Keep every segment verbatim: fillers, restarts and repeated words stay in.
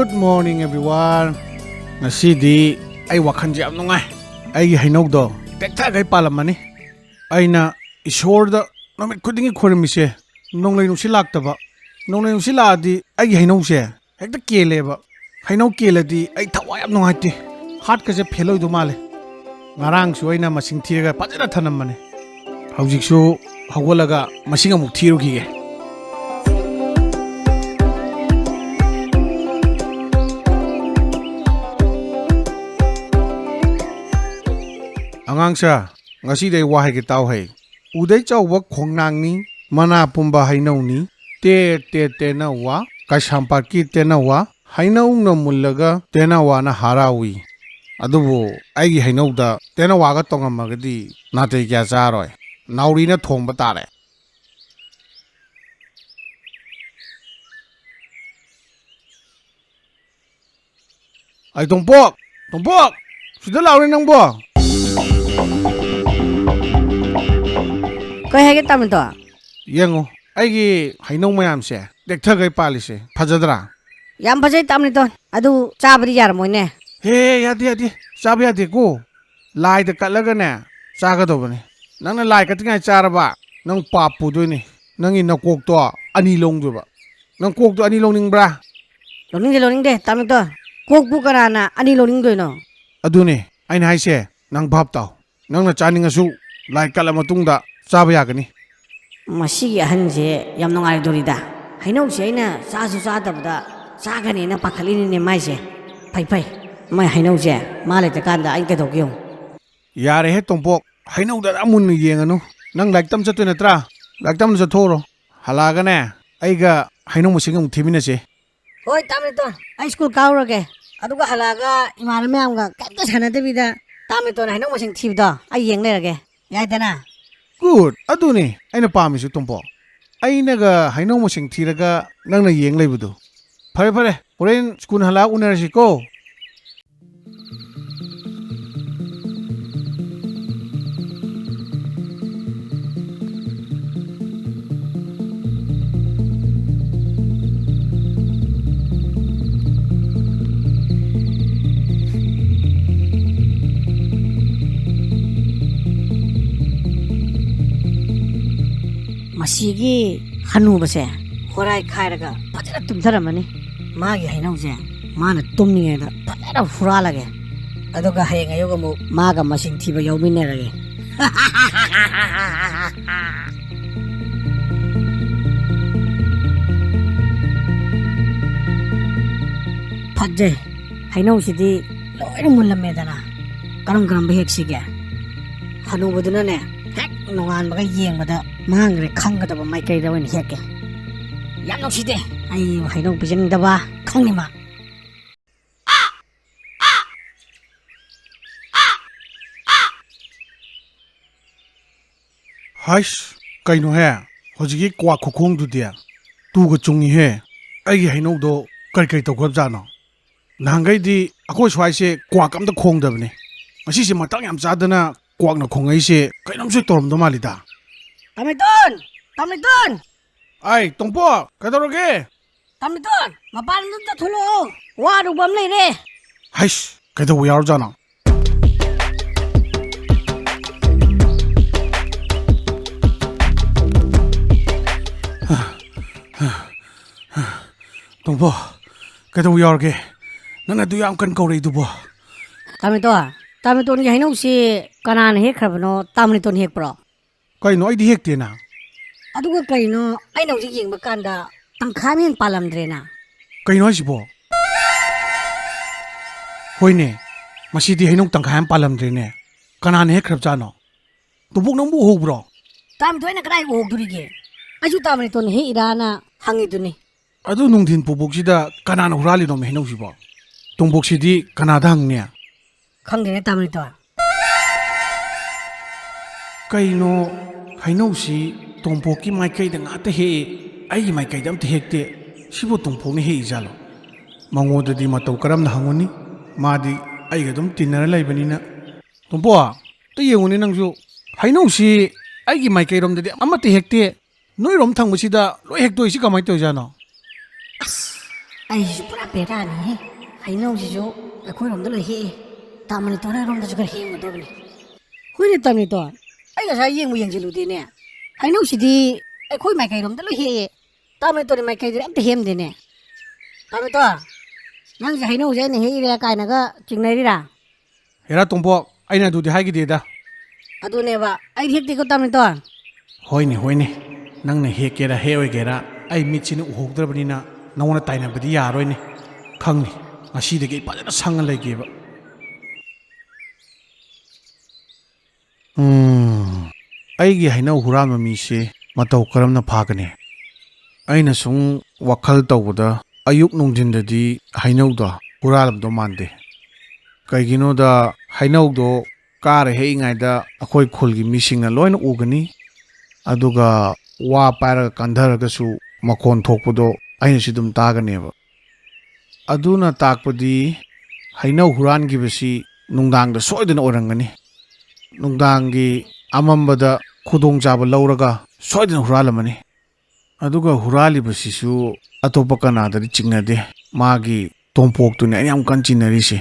Good morning, everyone. ꯉꯁꯤꯗꯤ ꯑꯩ ꯋꯥꯈꯜꯁꯦ ꯌꯥꯝ ꯅꯨꯡꯉꯥꯏ꯫ ꯑꯩꯒꯤ ꯍꯩꯅꯧꯗꯣ ꯇꯦꯛꯊꯈꯩ ꯄꯥꯜꯂꯝꯃꯅꯤ꯫ ꯑꯩꯅ ꯏꯁꯣꯔꯗ ꯅꯨꯃꯤꯠ ꯈꯨꯗꯤꯡꯒꯤ ꯈꯣꯏꯔꯝꯃꯤꯁꯦ, ꯅꯣꯡꯂꯩ ꯅꯨꯡꯁꯤꯠ ꯂꯥꯛꯇꯕ꯫ ꯅꯣꯡꯂꯩ ꯅꯨꯡꯁꯤꯠ ꯂꯥꯛꯑꯗꯤ ꯑꯩꯒꯤ ꯍꯩꯅꯧꯁꯦ ꯍꯦꯛꯇ ꯀꯦꯜꯂꯦꯕ꯫ ꯍꯩꯅꯧ ꯀꯦꯜꯂꯗꯤ ꯑꯩ ꯊꯋꯥꯏ ꯌꯥꯝ ꯅꯨꯡꯉꯥꯏꯇꯦ꯫ ꯍꯥꯔꯠꯀꯁꯦ ꯐꯦꯜ ꯑꯣꯏꯗꯧ ꯃꯥꯜꯂꯦ꯫ ꯉꯔꯥꯡꯁꯨ ꯑꯩꯅ ꯃꯁꯤꯡ ꯊꯤꯔꯒ ꯐꯖꯅ ꯊꯅꯝꯕꯅꯦ꯫ ꯍꯧꯖꯤꯛꯁꯨ ꯍꯧꯒꯠꯂꯒ ꯃꯁꯤꯡ ꯑꯃꯨꯛ ꯊꯤꯔꯨꯈꯤꯒꯦ꯫ ꯑꯉꯥꯡꯁꯥ, ꯉꯁꯤꯗꯤ ꯑꯩ ꯋꯥ ꯍꯥꯏꯒꯦ ꯇꯥꯎ ꯍꯩ꯫ ꯎꯗꯩ ꯆꯥꯎꯕ ꯈꯣꯡꯅꯥꯡꯅꯤ, ꯃꯅꯥ ꯄꯨꯝꯕ ꯍꯩꯅꯧꯅꯤ, ꯇꯦ ꯇꯦ ꯇꯦꯅꯋꯥ, ꯀꯩꯁꯥꯝꯄꯥꯠꯀꯤ ꯇꯦꯅꯋꯥ, ꯍꯩꯅꯧꯅ ꯃꯨꯜꯂꯒ ꯇꯦꯅꯋꯥꯅ ꯍꯔꯥꯎꯏ꯫ ꯑꯗꯨꯕꯨ ꯑꯩꯒꯤ ꯍꯩꯅꯧꯗ ꯇꯦꯅꯋꯥꯒ ꯇꯣꯡꯉꯝꯃꯒꯗꯤ ꯅꯥꯇꯩ ꯀꯌꯥ ꯆꯥꯔꯣꯏ, ꯅꯥꯎꯔꯤꯅ ꯊꯣꯡꯕ ꯇꯥꯔꯦ꯫ ꯑꯩ ꯇꯣꯝꯄꯣꯛ! ꯇꯣꯝꯄꯣꯛ! ꯁꯤꯗ ꯂꯥꯛꯎꯅꯦ ꯅꯪꯕꯣ! ꯀꯩ ꯍꯥꯏꯒꯦ ꯇꯥꯃꯤꯟꯇꯣꯟ? ꯌꯦꯡꯉꯨ, ꯑꯩꯒꯤ ꯍꯩꯅꯧ ꯃꯌꯥꯝꯁꯦ ꯇꯦꯛꯊꯒꯩ ꯄꯥꯜꯂꯤꯁꯦ ꯐꯖꯗ꯭ꯔꯥ? ꯌꯥꯝ ꯐꯖꯩ ꯇꯥꯃꯤꯟꯇꯣꯟ, ꯑꯗꯨ ꯆꯥꯕꯗꯤ ꯌꯥꯔꯝꯃꯣꯏꯅꯦ꯫ ꯍꯦ, ꯌꯥꯗꯦ, ꯌꯥꯗꯦ, ꯆꯥꯕ ꯌꯥꯗꯦꯀꯣ꯫ ꯂꯥꯏꯗ ꯀꯠꯂꯒꯅꯦ ꯆꯥꯒꯗꯧꯕꯅꯦ꯫ ꯅꯪꯅ ꯂꯥꯏ ꯀꯠꯇ꯭ꯔꯤꯉꯩ ꯆꯥꯔꯕ, ꯅꯪ ꯄꯥꯞ ꯄꯨꯗꯣꯏꯅꯤ꯫ ꯅꯪꯒꯤ ꯅꯀꯣꯛꯇꯣ ꯑꯅꯤ ꯂꯣꯡꯗꯣꯏꯕ꯫ ꯅꯪ ꯀꯣꯛꯇꯣ ꯑꯅꯤ ꯂꯣꯡꯅꯤꯡꯕ꯭ꯔꯥ? ꯂꯣꯡꯅꯤꯡꯗꯦ, ꯂꯣꯡꯅꯤꯡꯗꯦ ꯇꯥꯃꯤꯟꯇꯣꯟ꯫ ꯀꯣꯛꯄꯨ ꯀꯅꯥꯅ ꯑꯅꯤ ꯂꯣꯡꯅꯤꯡꯗꯣꯏꯅꯣ? ꯑꯗꯨꯅꯦ ꯑꯩꯅ ꯍꯥꯏꯁꯦ, ꯅꯪ ꯚꯥꯞ ꯇꯥꯎ꯫ ꯅꯪꯅ ꯆꯥꯅꯤꯡꯉꯁꯨ ꯂꯥꯏ ꯀꯠꯂ ꯃꯇꯨꯡꯗ ꯆꯥꯕ ꯌꯥꯒꯅꯤ꯫ ꯃꯁꯤꯒꯤ ꯑꯍꯟꯁꯦ ꯌꯥꯝ ꯅꯨꯡꯉꯥꯏꯔꯣꯏꯗꯧꯔꯤꯗ꯫ ꯍꯩꯅꯧꯁꯦ ꯑꯩꯅ ꯆꯥꯁꯨ ꯆꯥꯗꯕꯗ ꯆꯥꯒꯅꯦꯅ ꯄꯥꯈꯠꯂꯤꯅꯤꯅꯦ ꯃꯥꯏꯁꯦ꯫ ꯐꯩ, ꯐꯩ꯫ ꯃꯥꯏ ꯍꯩꯅꯧꯁꯦ ꯃꯥ ꯂꯩꯇ꯭ꯔꯀꯥꯟꯗ ꯑꯩ ꯀꯩꯗꯧꯒꯦ ꯌꯦꯡꯉꯨ꯫ ꯌꯥꯔꯦꯍꯦ ꯇꯣꯝꯄꯣꯛ, ꯍꯩꯅꯧꯗ ꯑꯗꯥ ꯃꯨꯟꯅ ꯌꯦꯡꯉꯅꯨ꯫ ꯅꯪ ꯂꯥꯏꯔꯤꯛ ꯇꯝ ꯆꯠꯇꯣꯏ ꯅꯠꯇ꯭ꯔꯥ? ꯂꯥꯏꯔꯤꯛ ꯇꯝꯕ ꯆꯠꯊꯣꯛꯎꯔꯣ꯫ ꯍꯜꯂꯛꯑꯒꯅꯦ ꯑꯩꯒ ꯍꯩꯅꯧ ꯃꯁꯤꯡ ꯑꯃꯨꯛ ꯊꯤꯃꯤꯟꯅꯁꯦ꯫ ꯍꯣꯏ ꯇꯥꯃꯤꯟꯇꯣꯟ, ꯑꯩ ꯁ꯭ꯀꯨꯜ ꯀꯥꯔꯨꯔꯒꯦ꯫ ꯑꯗꯨꯒ ꯍꯜꯂꯛꯑꯒ ꯏꯃꯥꯟꯅꯕ ꯃꯌꯥꯝꯒ ꯀꯩꯝꯇ ꯁꯥꯟꯅꯗꯕꯤꯗ ꯇꯥꯃꯤꯟꯇꯣꯟꯅ ꯍꯩꯅꯧ ꯃꯁꯤꯡ ꯊꯤꯕꯗꯣ ꯑꯩ ꯌꯦꯡ ꯂꯩꯔꯒꯦ꯫ ꯌꯥꯏꯗꯅ? Good! ꯑꯗꯨꯅꯤ ꯑꯩꯅ ꯄꯥꯝꯃꯤꯁꯨ ꯇꯣꯝꯄꯣꯛ꯫ ꯑꯩꯅꯒ ꯍꯩꯅꯧ ꯃꯁꯤꯡ ꯊꯤꯔꯒ ꯅꯪꯅ ꯌꯦꯡ ꯂꯩꯕꯗꯣ꯫ ꯐꯔꯦ, ꯐꯔꯦ, ꯍꯣꯔꯦꯟ ꯁ꯭ꯀꯨꯜ ꯍꯜꯂꯛꯑ ꯎꯅꯔꯁꯤꯀꯣ꯫ ꯃꯁꯤꯒꯤ ꯍꯅꯨꯕꯁꯦ ꯍꯣꯔꯥꯏ ꯈꯥꯏꯔꯒ ꯐꯖꯅ ꯇꯨꯝꯊꯔꯝꯃꯅꯤ꯫ ꯃꯥꯒꯤ ꯍꯩꯅꯧꯁꯦ ꯃꯥꯅ ꯇꯨꯝꯃꯤꯉꯩꯗ ꯐꯖꯅ ꯍꯨꯔꯥꯜꯂꯒꯦ꯫ ꯑꯗꯨꯒ ꯍꯌꯦꯡ ꯑꯌꯨꯛ ꯑꯃꯨꯛ ꯃꯥꯒ ꯃꯁꯤꯡ ꯊꯤꯕ ꯌꯥꯎꯃꯤꯟꯅꯔꯒꯦ꯫ ꯐꯠꯖꯩ꯫ ꯍꯩꯅꯧꯁꯤꯗꯤ ꯂꯣꯏꯅ ꯃꯨꯜꯂꯝꯃꯦꯗꯅ꯫ ꯀꯔꯝ ꯀꯔꯝꯕ ꯍꯦꯛꯁꯤꯒꯦ? ꯍꯅꯨꯕꯗꯨꯅꯅꯦ, ꯍꯦꯛ ꯅꯣꯡꯉꯥꯟꯕꯒ ꯌꯦꯡꯕꯗ ꯃꯥꯡꯈ꯭ꯔꯦ ꯈꯪꯒꯗꯕ ꯃꯥꯏꯀꯩꯗ ꯑꯣꯏꯅ ꯍꯦꯛꯀꯦ꯫ ꯌꯥꯝ ꯅꯨꯡꯁꯤꯗꯦ꯫ ꯑꯩ ꯍꯩꯅꯧ ꯄꯤꯖꯅꯤꯡꯗꯕ ꯈꯪꯅꯤ ꯃꯥ꯫ ꯍꯥꯏꯁ, ꯀꯩꯅꯣꯍꯦ? ꯍꯧꯖꯤꯛꯀꯤ ꯀ꯭ꯋꯥꯛ ꯈꯨꯈꯣꯡꯗꯨꯗꯤ? ꯇꯨꯒ ꯆꯨꯡꯉꯤꯍꯦ꯫ ꯑꯩꯒꯤ ꯍꯩꯅꯧꯗꯣ ꯀꯔꯤ ꯀꯔꯤ ꯇꯧꯈ꯭ꯔꯕꯖꯥꯠꯅꯣ? ꯅꯍꯥꯟꯈꯩꯗꯤ ꯑꯩꯈꯣꯏ ꯁ꯭ꯋꯥꯏꯁꯦ ꯀ꯭ꯋꯥꯛ ꯑꯝꯇ ꯈꯣꯡꯗꯕꯅꯦ꯫ ꯉꯁꯤꯁꯦ ꯃꯇꯥꯡ ꯌꯥꯝ ꯆꯥꯗꯅ ꯀ꯭ꯋꯥꯛꯅ ꯈꯣꯡꯉꯛꯏꯁꯦ ꯀꯩꯅꯣꯝꯁꯨ ꯇꯧꯔꯝꯗꯧ ꯃꯥꯜꯂꯤꯗ꯫ ꯇꯥꯃꯤꯇꯣꯟ! ꯇꯥꯃꯤꯇꯣꯟ! ꯑꯩ, ꯇꯣꯝꯄꯣ, ꯀꯩꯗꯧꯔꯒꯦ? ꯇꯥꯃꯤꯇꯣꯟ, ꯃꯄꯥꯟꯗ ꯑꯝꯇ ꯊꯣꯛꯂꯛꯑꯣ꯫ ꯋꯥꯔꯨꯕ ꯑꯃ ꯂꯩꯔꯦ꯫ ꯍꯩꯁ, ꯀꯩꯗꯧꯕ ꯌꯥꯎꯔꯖꯥꯠꯅꯣ? ꯇꯣꯝꯄꯣ, ꯀꯩꯗꯧꯕ ꯌꯥꯎꯔꯒꯦ? ꯅꯪꯅ ꯑꯗꯨ ꯌꯥꯝ ꯀꯟꯅ ꯀꯧꯔꯛꯏꯗꯨꯕꯣ? ꯇꯥꯃꯤꯇꯣꯟ, ꯇꯥꯃꯤꯇꯣꯟꯒꯤ ꯍꯩꯅꯧꯁꯤ ꯀꯅꯥꯅ ꯍꯦꯛꯈ꯭ꯔꯕꯅꯣ? ꯇꯥꯃꯤꯇꯣꯟ ꯍꯦꯛꯄ꯭ꯔꯣ? ꯀꯩꯅꯣ, ꯑꯩꯗꯤ ꯍꯦꯛꯇꯦꯅ꯫ ꯑꯗꯨꯒ ꯀꯩꯅꯣ, ꯑꯩꯅ ꯍꯧꯖꯤꯛ ꯌꯦꯡꯕ ꯀꯥꯟꯗ ꯇꯪꯈꯥꯏ ꯑꯃ ꯍꯦꯟꯅ ꯄꯥꯜꯂꯝꯗ꯭ꯔꯦꯅ꯫ ꯀꯩꯅꯣ ꯍꯥꯏꯁꯤꯕꯣ? ꯍꯣꯏꯅꯦ, ꯃꯁꯤꯗꯤ ꯍꯩꯅꯧ ꯇꯪꯈꯥꯏ ꯑꯃ ꯄꯥꯜꯂꯝꯗ꯭ꯔꯦꯅꯦ꯫ ꯀꯅꯥꯅ ꯍꯦꯛꯈ꯭ꯔꯕꯖꯥꯠꯅꯣ? ꯇꯣꯝꯄꯣꯛ, ꯅꯪꯕꯨ ꯎꯍꯧꯕ꯭ꯔꯣ? ꯇꯥꯃꯤꯇꯣꯟ, ꯑꯩꯅ ꯀꯗꯥꯏ ꯎꯍꯧꯗꯣꯔꯤꯒꯦ? ꯑꯩꯁꯨ ꯇꯥꯃꯤꯇꯣꯟꯅ ꯍꯦꯛꯏꯔꯥꯅ ꯍꯪꯉꯤꯗꯨꯅꯤ꯫ ꯑꯗꯨ ꯅꯨꯡꯊꯤꯟ ꯄꯣꯛꯄꯣꯛꯁꯤꯗ ꯀꯅꯥꯅ ꯍꯨꯔꯥꯜꯂꯤꯅꯣꯃꯦ ꯍꯩꯅꯧꯁꯤꯕꯣ? ꯇꯣꯝꯄꯣꯛꯁꯤꯗꯤ ꯀꯅꯥꯗ ꯍꯪꯅꯤ? ꯈꯪꯗꯦꯅꯦ, ꯇꯥꯃꯤꯇꯣꯟ꯫ ꯀꯩꯅꯣ, ꯍꯩꯅꯧꯁꯤ ꯇꯣꯝꯄꯣꯛꯀꯤ ꯃꯥꯏꯀꯩꯗ ꯉꯥꯛꯇ ꯍꯦꯛꯏ, ꯑꯩꯒꯤ ꯃꯥꯏꯀꯩꯗ ꯑꯝꯇ ꯍꯦꯛꯇꯦ꯫ ꯁꯤꯕꯨ ꯇꯣꯝꯄꯣꯛꯅ ꯍꯦꯛꯏꯖꯥꯠꯂꯣ? ꯃꯉꯣꯟꯗꯗꯤ ꯃꯇꯧ ꯀꯔꯝꯅ ꯍꯪꯉꯨꯅꯤ? ꯃꯥꯗꯤ ꯑꯩꯒ ꯑꯗꯨꯝ ꯇꯤꯟꯅꯔ ꯂꯩꯕꯅꯤꯅ꯫ ꯇꯣꯝꯄꯣꯛ, ꯑꯝꯇ ꯌꯦꯡꯉꯨꯅꯦ ꯅꯪꯁꯨ꯫ ꯍꯩꯅꯧꯁꯤ ꯑꯩꯒꯤ ꯃꯥꯏꯀꯩꯔꯣꯝꯗꯗꯤ ꯑꯃꯠꯇ ꯍꯦꯛꯇꯦ, ꯅꯣꯏꯔꯣꯝ ꯊꯪꯕꯁꯤꯗ ꯂꯣꯏ ꯍꯦꯛꯇꯣꯛꯏꯁꯤ ꯀꯃꯥꯏꯅ ꯇꯧꯔꯤꯖꯥꯠꯅꯣ? ꯑꯁ, ꯑꯩꯁꯤꯁꯨ ꯄꯨꯔꯥ ꯕꯦꯔꯥꯅꯤꯍꯦ꯫ ꯍꯩꯅꯧꯁꯤꯁꯨ ꯑꯩꯈꯣꯏꯔꯣꯝꯗ ꯂꯣꯏ ꯍꯦꯛꯑꯦ꯫ ꯇꯥꯃꯅꯤꯇꯣꯟ ꯍꯣꯏꯔꯣꯝꯗꯁꯨ ꯈꯔ ꯍꯦꯛꯑꯝꯒꯗꯕꯅꯤ꯫ ꯍꯣꯏꯅꯦ ꯇꯥꯃꯅꯤꯇꯣꯟ, ꯑꯩ ꯉꯁꯥꯏ ꯌꯦꯡꯕꯨ ꯌꯦꯡꯁꯤꯜꯂꯨꯗꯦꯅꯦ꯫ ꯍꯩꯅꯧꯁꯤꯗꯤ ꯑꯩꯈꯣꯏ ꯃꯥꯏꯀꯩꯔꯣꯝꯗ ꯂꯣꯏ ꯍꯦꯛꯑꯦ꯫ ꯇꯥꯃꯦꯇꯣꯟꯒꯤ ꯃꯥꯏꯀꯩꯗꯨꯗꯤ ꯑꯝꯇ ꯍꯦꯝꯗꯦꯅꯦ꯫ ꯇꯥꯃꯦꯇꯣꯟ, ꯅꯪꯁꯦ ꯍꯩꯅꯧꯁꯦ ꯑꯩꯅ ꯍꯦꯛꯏꯔꯦ ꯀꯥꯏꯅꯒ ꯆꯤꯡꯅꯔꯤꯔꯥ? ꯍꯦꯔꯥ ꯇꯣꯝꯄꯣꯛ, ꯑꯩꯅ ꯑꯗꯨꯗꯤ ꯍꯥꯏꯈꯤꯗꯦꯗ꯫ ꯑꯗꯨꯅꯦꯕ, ꯑꯩꯗꯤ ꯍꯦꯛꯇꯦꯀꯣ ꯇꯥꯃꯦꯇꯣꯟ꯫ ꯍꯣꯏꯅꯦ, ꯍꯣꯏꯅꯦ, ꯅꯪꯅ ꯍꯦꯛꯀꯦꯔꯥ ꯍꯦꯛꯑꯣꯏꯒꯦꯔꯥ, ꯑꯩ ꯃꯤꯠꯁꯤꯅ ꯎꯍꯧꯗ꯭ꯔꯕꯅꯤꯅ ꯅꯉꯣꯟꯗ ꯇꯥꯏꯅꯕꯗꯤ ꯌꯥꯔꯣꯏꯅꯦ꯫ ꯈꯪꯅꯤ, ꯉꯁꯤꯗꯒꯤ ꯑꯩ ꯐꯖꯅ ꯁꯪꯉ ꯂꯩꯒꯦꯕ꯫ ꯎꯝ, ꯑꯩꯒꯤ ꯍꯩꯅꯧ ꯍꯨꯔꯥꯟꯕ ꯃꯤꯁꯦ ꯃꯇꯧ ꯀꯔꯝꯅ ꯐꯥꯒꯅꯤ? ꯑꯩꯅ ꯁꯨꯝ ꯋꯥꯈꯜ ꯇꯧꯕꯗ, ꯑꯌꯨꯛ ꯅꯨꯡꯊꯤꯟꯗꯗꯤ ꯍꯩꯅꯧꯗꯣ ꯍꯨꯔꯥꯜꯂꯝꯗꯧ ꯃꯥꯟꯗꯦ꯫ ꯀꯩꯒꯤꯅꯣꯗ, ꯍꯩꯅꯧꯗꯣ ꯀꯥꯔ ꯍꯦꯛꯏꯉꯩꯗ ꯑꯩꯈꯣꯏ ꯈꯨꯜꯒꯤ ꯃꯤꯁꯤꯡꯅ ꯂꯣꯏꯅ ꯎꯒꯅꯤ꯫ ꯑꯗꯨꯒ ꯋꯥ ꯄꯥꯏꯔꯒ ꯀꯟꯊꯔꯒꯁꯨ ꯃꯈꯣꯟ ꯊꯣꯛꯄꯗꯣ ꯑꯩꯅꯁꯨ ꯑꯗꯨꯝ ꯇꯥꯒꯅꯦꯕ꯫ ꯑꯗꯨꯅ ꯇꯥꯛꯄꯗꯤ ꯍꯩꯅꯧ ꯍꯨꯔꯥꯟꯈꯤꯕꯁꯤ ꯅꯨꯡꯗꯥꯡꯗ ꯁꯣꯏꯗꯅ ꯑꯣꯏꯔꯝꯒꯅꯤ꯫ ꯅꯨꯡꯗꯥꯡꯒꯤ ꯑꯃꯝꯕꯗ ꯈꯨꯗꯣꯡꯆꯥꯕ ꯂꯧꯔꯒ ꯁꯣꯏꯗꯅ ꯍꯨꯔꯥꯜꯂꯝꯃꯅꯤ꯫ ꯑꯗꯨꯒ ꯍꯨꯔꯥꯜꯂꯤꯕꯁꯤꯁꯨ ꯑꯇꯣꯞꯄ ꯀꯅꯥꯗꯗꯤ ꯆꯤꯡꯅꯗꯦ꯫ ꯃꯥꯒꯤ ꯇꯣꯝꯄꯣꯛꯇꯨꯅꯤ ꯑꯩꯅ ꯌꯥꯝ ꯀꯟꯅ ꯆꯤꯡꯅꯔꯤꯁꯦ꯫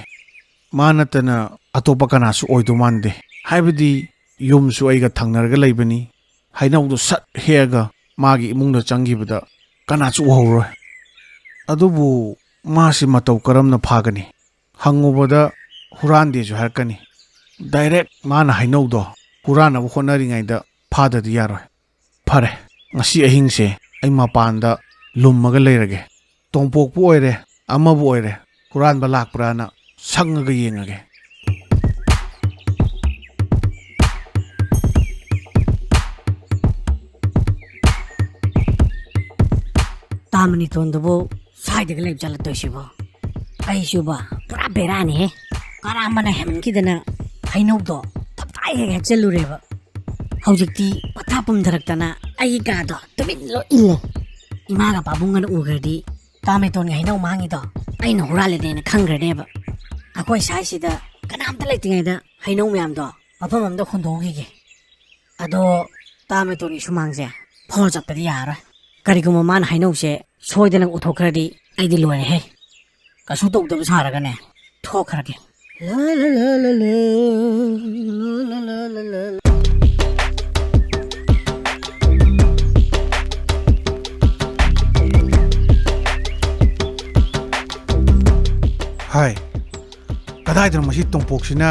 ꯃꯥ ꯅꯠꯇꯅ ꯑꯇꯣꯞꯄ ꯀꯅꯥꯁꯨ ꯑꯣꯏꯗꯧ ꯃꯥꯟꯗꯦ꯫ ꯍꯥꯏꯕꯗꯤ ꯌꯨꯝꯁꯨ ꯑꯩꯒ ꯊꯪꯅꯔꯒ ꯂꯩꯕꯅꯤ꯫ ꯍꯩꯅꯧꯗꯣ ꯁꯠ ꯍꯦꯛꯑꯒ ꯃꯥꯒꯤ ꯏꯃꯨꯡꯗ ꯆꯪꯈꯤꯕꯗ ꯀꯅꯥꯁꯨ ꯎꯍꯧꯔꯣꯏ꯫ ꯑꯗꯨꯕꯨ ꯃꯥꯁꯤ ꯃꯇꯧ ꯀꯔꯝꯅ ꯐꯥꯒꯅꯤ? ꯍꯪꯉꯨꯕꯗ ꯍꯨꯔꯥꯟꯗꯦꯁꯨ ꯍꯥꯏꯔꯛꯀꯅꯤ꯫ ꯗꯥꯏꯔꯦꯛ ꯃꯥꯅ ꯍꯩꯅꯧꯗꯣ ꯍꯨꯔꯥꯟꯅꯕ ꯍꯣꯠꯅꯔꯤꯉꯩꯗ ꯐꯥꯗꯗꯤ ꯌꯥꯔꯣꯏ꯫ ꯐꯔꯦ, ꯉꯁꯤ ꯑꯍꯤꯡꯁꯦ ꯑꯩ ꯃꯄꯥꯟꯗ ꯂꯨꯝꯃꯒ ꯂꯩꯔꯒꯦ꯫ ꯇꯣꯝꯄꯣꯛꯄꯨ ꯑꯣꯏꯔꯦ, ꯑꯃꯕꯨ ꯑꯣꯏꯔꯦ, ꯍꯨꯔꯥꯟꯕ ꯂꯥꯛꯄ꯭ꯔꯥꯅ ꯁꯪꯉꯒ ꯌꯦꯡꯉꯒꯦ꯫ ꯇꯥꯃꯅꯤꯇꯣꯟꯗꯨꯕꯨ ꯁ꯭ꯋꯥꯏꯗꯒ ꯂꯩꯕ ꯖꯥꯠꯂ ꯇꯧꯏꯁꯤꯕꯣ? ꯑꯩꯁꯨꯕ ꯄꯨꯔꯥ ꯕꯦꯔꯥꯅꯤꯍꯦ꯫ ꯀꯔꯥꯝꯕꯅ ꯍꯦꯟꯃꯟꯈꯤꯗꯅ ꯍꯩꯅꯧꯗꯣ ꯇꯞꯇꯥꯏ ꯍꯦꯛ ꯍꯦꯛꯆꯜꯂꯨꯔꯦꯕ꯫ ꯍꯧꯖꯤꯛꯇꯤ ꯄꯊꯥ ꯄꯨꯝꯊꯔꯛꯇꯅ ꯑꯩꯒꯤ ꯀꯥꯗꯣ ꯇꯨꯃꯤꯟ ꯂꯣꯏ ꯏꯜꯂꯦ꯫ ꯏꯃꯥꯒ ꯄꯥꯕꯨꯡꯒꯅ ꯎꯈ꯭ꯔꯗꯤ ꯇꯥꯃꯦꯇꯣꯟꯒꯤ ꯍꯩꯅꯧ ꯃꯥꯡꯉꯤꯗꯣ ꯑꯩꯅ ꯍꯨꯔꯥꯜꯂꯤꯅꯦꯅ ꯈꯪꯈ꯭ꯔꯅꯦꯕ꯫ ꯑꯩꯈꯣꯏ ꯁ꯭ꯋꯥꯏꯁꯤꯗ ꯀꯅꯥꯝꯇ ꯂꯩꯇ꯭ꯔꯤꯉꯩꯗ ꯍꯩꯅꯧ ꯃꯌꯥꯝꯗꯣ ꯃꯐꯝ ꯑꯃꯗ ꯍꯨꯟꯗꯣꯛꯈꯤꯒꯦ꯫ ꯑꯗꯣ ꯇꯥꯃꯦꯇꯣꯟꯒꯤ ꯁꯨꯃꯥꯡꯁꯦ ꯐꯥꯎꯔ ꯆꯠꯄꯗꯤ ꯌꯥꯔꯔꯣꯏ꯫ ꯀꯔꯤꯒꯨꯝꯕ ꯃꯥꯅ ꯍꯩꯅꯧꯁꯦ ꯁꯣꯏꯗꯅ ꯎꯊꯣꯛꯈ꯭ꯔꯗꯤ ꯑꯩꯗꯤ ꯂꯣꯏꯔꯦꯍꯦ꯫ ꯀꯩꯁꯨ ꯇꯧꯗꯕ ꯁꯥꯔꯒꯅꯦ ꯊꯣꯛꯈ꯭ꯔꯒꯦ꯫ ꯂꯥ ꯂꯥ ꯂꯥ ꯂꯥ ꯂꯥ, ꯂꯥ ꯂꯥ ꯂꯥ ꯂꯥ ꯂꯥ꯫ ꯀꯥꯏꯗꯅꯣ ꯃꯁꯤ ꯇꯣꯝꯄꯣꯛꯁꯤꯅ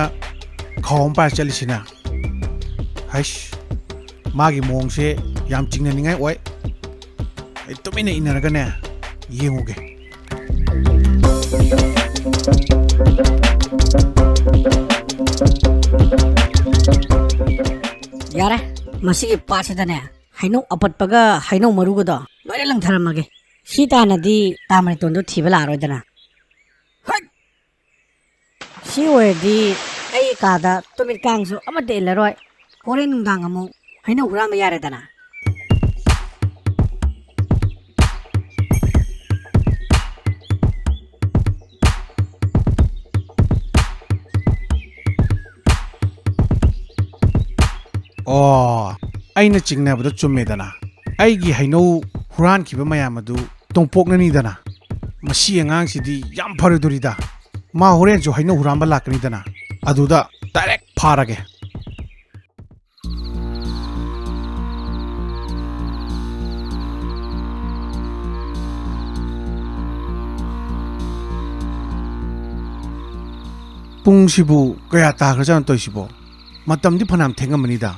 ꯈꯥꯎ ꯑꯃ ꯄꯥꯏꯔ ꯆꯠꯂꯤꯁꯤꯅ? ꯍꯩꯁ, ꯃꯥꯒꯤ ꯃꯑꯣꯡꯁꯦ ꯌꯥꯝ ꯆꯤꯡꯅꯅꯤꯡꯉꯥꯏ ꯑꯣꯏ꯫ ꯑꯩ ꯇꯨꯃꯤꯟꯅ ꯏꯟꯅꯔꯒꯅꯦ, ꯌꯦꯡꯉꯨꯒꯦ꯫ ꯌꯥꯔꯦ, ꯃꯁꯤꯒꯤ ꯄꯥꯠꯁꯤꯗꯅꯦ, ꯍꯩꯅꯧ ꯑꯄꯠꯄꯒ ꯍꯩꯅꯧ ꯃꯔꯨꯒꯗꯣ ꯂꯣꯏꯅ ꯂꯪꯊꯔꯝꯃꯒꯦ꯫ ꯁꯤ ꯇꯥꯟꯅꯗꯤ ꯇꯥ ꯃꯅꯤꯇꯣꯟꯗꯣ ꯊꯤꯕ ꯂꯥꯛꯑꯔꯣꯏꯗꯅ꯫ ꯍꯠ! ꯁꯤ ꯑꯣꯏꯔꯗꯤ ꯑꯩ ꯀꯥꯗ ꯇꯨꯃꯤꯠ ꯀꯥꯡꯁꯨ ꯑꯃꯠꯇ ꯏꯜꯂꯔꯣꯏ꯫ ꯍꯣꯔꯦꯟ ꯅꯨꯡꯗꯥꯡ ꯑꯃꯨꯛ ꯍꯩꯅꯧ ꯍꯨꯔꯥꯟꯕ ꯌꯥꯔꯦꯗꯅ꯫ ꯑꯣ, ꯑꯩꯅ ꯆꯤꯡꯅꯕꯗꯣ ꯆꯨꯝꯃꯦꯗꯅ꯫ ꯑꯩꯒꯤ ꯍꯩꯅꯧ ꯍꯨꯔꯥꯟꯈꯤꯕ ꯃꯌꯥꯝ ꯑꯗꯨ ꯇꯣꯝꯄꯣꯛꯅꯅꯤꯗꯅ꯫ ꯃꯁꯤ ꯑꯉꯥꯡꯁꯤꯗꯤ ꯌꯥꯝ ꯐꯔꯣꯏꯗꯣꯔꯤꯗ꯫ ꯃꯥ ꯍꯣꯔꯦꯟꯁꯨ ꯍꯩꯅꯧ ꯍꯨꯔꯥꯟꯕ ꯂꯥꯛꯀꯅꯤꯗꯅ꯫ ꯑꯗꯨꯗ direct ꯐꯥꯔꯒꯦ꯫ ꯄꯨꯡꯁꯤꯕꯨ ꯀꯌꯥ ꯇꯥꯈ꯭ꯔꯖꯥꯠꯅꯣ ꯇꯧꯔꯤꯁꯤꯕꯣ? ꯃꯇꯝꯗꯤ ꯐꯅꯌꯥꯝ ꯊꯦꯡꯉꯝꯃꯅꯤꯗ꯫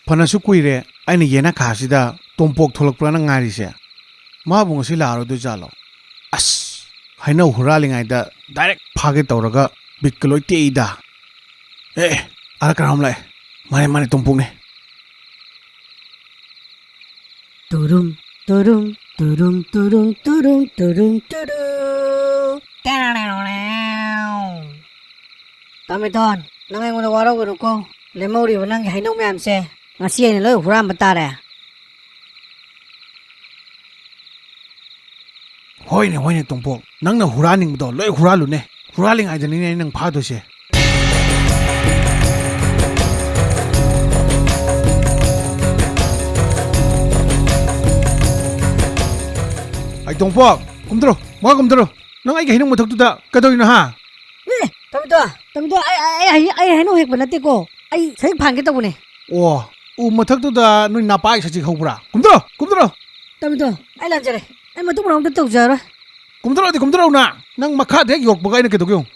ꯐꯅꯁꯨ ꯀꯨꯏꯔꯦ ꯑꯩꯅ ꯌꯦꯅꯈꯥꯁꯤꯗ ꯇꯣꯝꯄꯣꯛ ꯊꯣꯛꯂꯛꯄ꯭ꯔꯥꯅ ꯉꯥꯏꯔꯤꯁꯦ꯫ ꯃꯥꯕꯨ ꯉꯁꯤ ꯂꯥꯛꯑꯔꯣꯏꯗꯣꯏ ꯖꯥꯠꯂꯣ? ꯑꯁ, ꯍꯩꯅꯧ ꯍꯨꯔꯥꯜꯂꯤꯉꯩꯗ direct ꯐꯥꯒꯦ ꯇꯧꯔꯒ ꯕꯤꯠꯀ ꯂꯣꯏ ꯇꯦꯛꯏꯗ꯫ ꯑꯦ, ꯑꯦ, ꯑꯥꯗ ꯀꯅꯥꯅꯣꯝ ꯂꯥꯛꯑꯦ꯫ ꯃꯥꯅꯦ, ꯃꯥꯅꯦ, ꯇꯣꯝꯄꯣꯛꯅꯦ꯫ ꯇꯨꯔꯨꯝ, ꯇꯨꯔꯨꯝ, ꯇꯨꯔꯨꯝ, ꯇꯨꯔꯨꯝ, ꯇꯨꯔꯨꯝ, ꯇꯨꯔꯨꯝ, ꯇꯨꯔꯨ꯫ ꯇꯥꯃꯤꯇꯣꯟ, ꯅꯪ ꯑꯩꯉꯣꯟꯗ ꯋꯥꯔꯧꯒꯅꯨꯀꯣ꯫ ꯂꯦꯝꯍꯧꯔꯤꯕ ꯅꯪꯒꯤ ꯍꯩꯅꯧ ꯃꯌꯥꯝꯁꯦ ꯉꯁꯤ ꯑꯩꯅ ꯂꯣꯏ ꯍꯨꯔꯥꯟꯕ ꯇꯥꯔꯦ꯫ ꯍꯣꯏꯅꯦ, ꯍꯣꯏꯅꯦ, ꯇꯣꯝꯄꯣꯛ, ꯅꯪꯅ ꯍꯨꯔꯥꯟꯅꯤꯡꯕꯗꯣ ꯂꯣꯏ ꯍꯨꯔꯥꯜꯂꯨꯅꯦ꯫ ꯍꯨꯔꯥꯜꯂꯤꯉꯩꯗꯅꯤꯅꯦ ꯑꯩ ꯅꯪ ꯐꯥꯗꯣꯏꯁꯦ꯫ ꯑꯩ ꯇꯣꯝꯄꯣꯛ, ꯀꯨꯝꯊꯔꯣ, ꯃꯈꯥ ꯀꯨꯝꯊꯔꯣ꯫ ꯅꯪ ꯑꯩꯒꯤ ꯍꯩꯅꯧ ꯃꯊꯛꯇꯨꯗ ꯀꯩꯗꯧꯔꯤꯅꯣ, ꯍꯥ? ꯑꯦ, ꯇꯥꯃꯤꯇꯣꯟ, ꯇꯥꯃꯤꯇꯣꯟ, ꯑꯩ, ꯑꯩ, ꯑꯩ, ꯑꯩ ꯍꯩꯅꯧ ꯍꯦꯛꯄ ꯅꯠꯇꯦꯀꯣ꯫ ꯑꯩ ꯁꯖꯤꯛ ꯐꯥꯟꯒꯦ ꯇꯧꯕꯅꯦ꯫ ꯑꯣ, ꯎ ꯃꯊꯛꯇꯨꯗ ꯅꯣꯏ ꯅꯄꯥꯒꯤ ꯁꯖꯤꯛ ꯍꯧꯕ꯭ꯔꯥ? ꯀꯨꯝꯊꯔꯣ, ꯀꯨꯝꯊꯔꯣ꯫ ꯇꯥꯃꯤꯇꯣꯟ, ꯑꯩ ꯂꯥꯟꯖꯔꯦ꯫ ꯑꯩ ꯃꯇꯨꯡ ꯃꯅꯥꯎ ꯑꯝꯇ ꯇꯧꯖꯔꯣꯏ꯫ ꯀꯨꯝꯊꯔꯛꯑꯣꯗꯤ ꯀꯨꯝꯊꯔꯛꯎꯅ꯫ ꯅꯪ ꯃꯈꯥꯗ ꯍꯦꯛ ꯌꯧꯔꯛꯄꯒ ꯑꯩꯅ ꯀꯩꯗꯧꯒꯦ ꯌꯦꯡꯉꯨ꯫